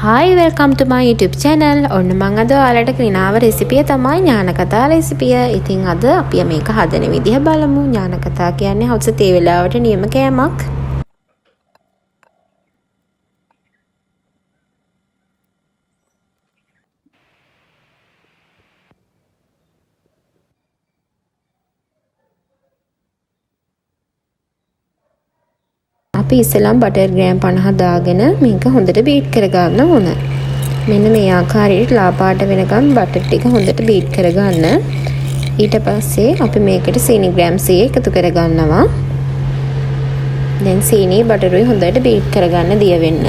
Hi, welcome to my YouTube channel. ඔන්න මං අද ඔයාලට ගෙනාව රෙසිපිය තමයි ඥානකතා රෙසිපිය. ඉතින් අද අපි මේක හදන විදිහ බලමු. ඥානකතා කියන්නේ හවස තේ වෙලාවට නියම කෑමක්. අපි ඉස්සෙල්ලාම බටර් ග්‍රෑම් 50 දාගෙන මේක හොඳට බීට් කරගන්න ඕන. මෙන්න මේ ආකාරයට ලා පාට වෙනකම් බටර් ටික හොඳට බීට් කරගන්න. ඊට පස්සේ අපි මේකට සීනි ග්‍රෑම් 100 එකතු කරගන්නවා. දැන් සීනි බටරුයි හොඳට බීට් කරගන්න දිය වෙන්න.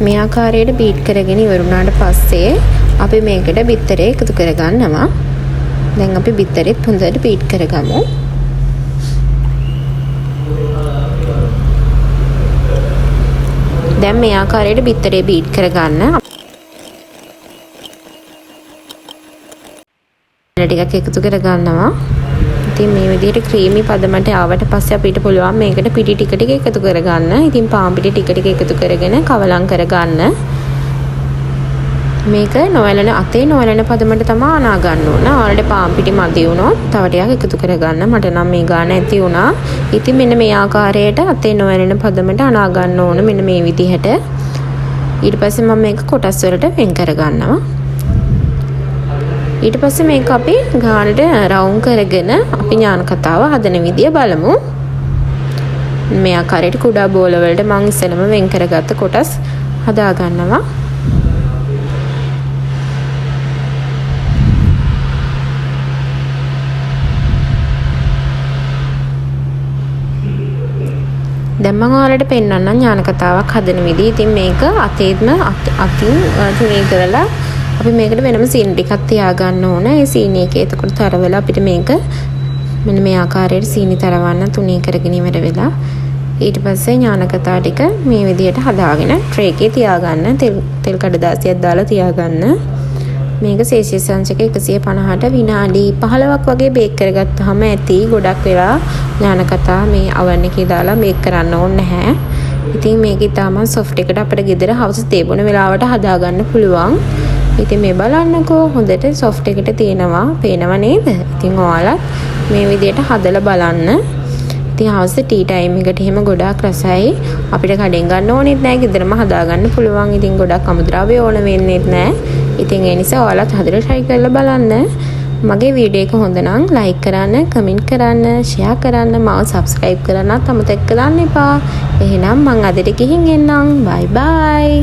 මේ ආකාරයට බීට් කරගෙන ඉවර වුණාට පස්සේ අපි මේකට බිත්තරේ එකතු කරගන්නවා. දැන් අපි බිත්තරෙත් හොඳට බීට් කරගමු. දැන් මේ ආකාරයට බිත්තරේ බීට් කරගන්න. ටිකක් එකතු කරගන්නවා. ඉතින් මේ විදිහට ක්‍රීමි පදමට ආවට පස්සේ අපිට පුළුවන් මේකට පිටි ටික ටික එකතු කරගන්න. ඉතින් පාන් පිටි ටික ටික එකතු කරගෙන කවලම් කරගන්න. මේක නොවැළෙන අතේ නොවැළෙන පදමට තමයි අනා ගන්න ඕන. ඔයාලට පාන් පිටි මදි වුණොත් තව ටිකක් එකතු කරගන්න. මට නම් මේ ගාන ඇති වුණා. ඉතින් මෙන්න මේ ආකාරයට අතේ නොවැළෙන පදමට අනා ගන්න ඕන මෙන්න මේ විදිහට. ඊට පස්සේ මම මේක කොටස් වලට වෙන් කරගන්නවා. ඊට පස්සේ මේක අපි ගානට රවුම් කරගෙන අපි ඥාන කතාව හදන විදිය බලමු. මේ ආකාරයට කුඩා බෝල වලට මං ඉස්සෙල්ලම වෙන් කරගත්ත කොටස් හදා ගන්නවා. දැන් මම ඔයාලට පෙන්වන්නම් ඥාන කතාවක් හදන විදිය. ඉතින් මේක අතේත්ම අතින් තුනී කරලා අපි මේකට වෙනම සීනි ටිකක් තියාගන්න ඕන. ඒ සීනි එකේ එතකොට තරවලා අපිට මේක මෙන්න මේ ආකාරයට සීනි තරවන්න තුනී කරගෙන ඉවර වෙලා ඊට පස්සේ ඥාන කතා ටික මේ විදියට හදාගෙන ට්‍රේ එකේ තියාගන්න. තෙල් කඩදාසියක් දාලා තියාගන්න. මේක සෙල්සියස් අංශක 150ට විනාඩි 15ක් වගේ බේක් කරගත්තාම ඇති. ගොඩක් වෙලා ඥාන කතා මේ අවන් එකේ දාලා බේක් කරන්න ඕනේ නැහැ. ඉතින් මේක ඉතාමත් සොෆ්ට් එකට අපිට ගෙදර හවස තේ බොන වෙලාවට හදාගන්න පුළුවන්. ඉතින් මේ බලන්නකෝ හොඳට සොෆ්ට් එකට තියෙනවා. පේනව නේද? ඉතින් ඔයාලත් මේ විදියට හදලා බලන්න. ඉතින් හවස ටී ටයිම් එකට එහෙම ගොඩාක් රසයි. අපිට කඩෙන් ගන්න ඕනෙත් නෑ, ගෙදරම හදාගන්න පුළුවන්. ඉතින් ගොඩක් අමුද්‍රව්‍ය ඕන වෙන්නෙත් නෑ. ඉතින් ඒ නිසා ඔයාලත් හදලා try කරලා බලන්න. මගේ වීඩියෝ එක හොඳ නම් ලයික් කරන්න, කමෙන්ට් කරන්න, ෂෙයා කරන්න, මාව සබ්ස්ක්‍රයිබ් කරන්නත් අමතක කරන්න එපා. එහෙනම් මං අදට ගිහින් එන්නම්. බයි බයි.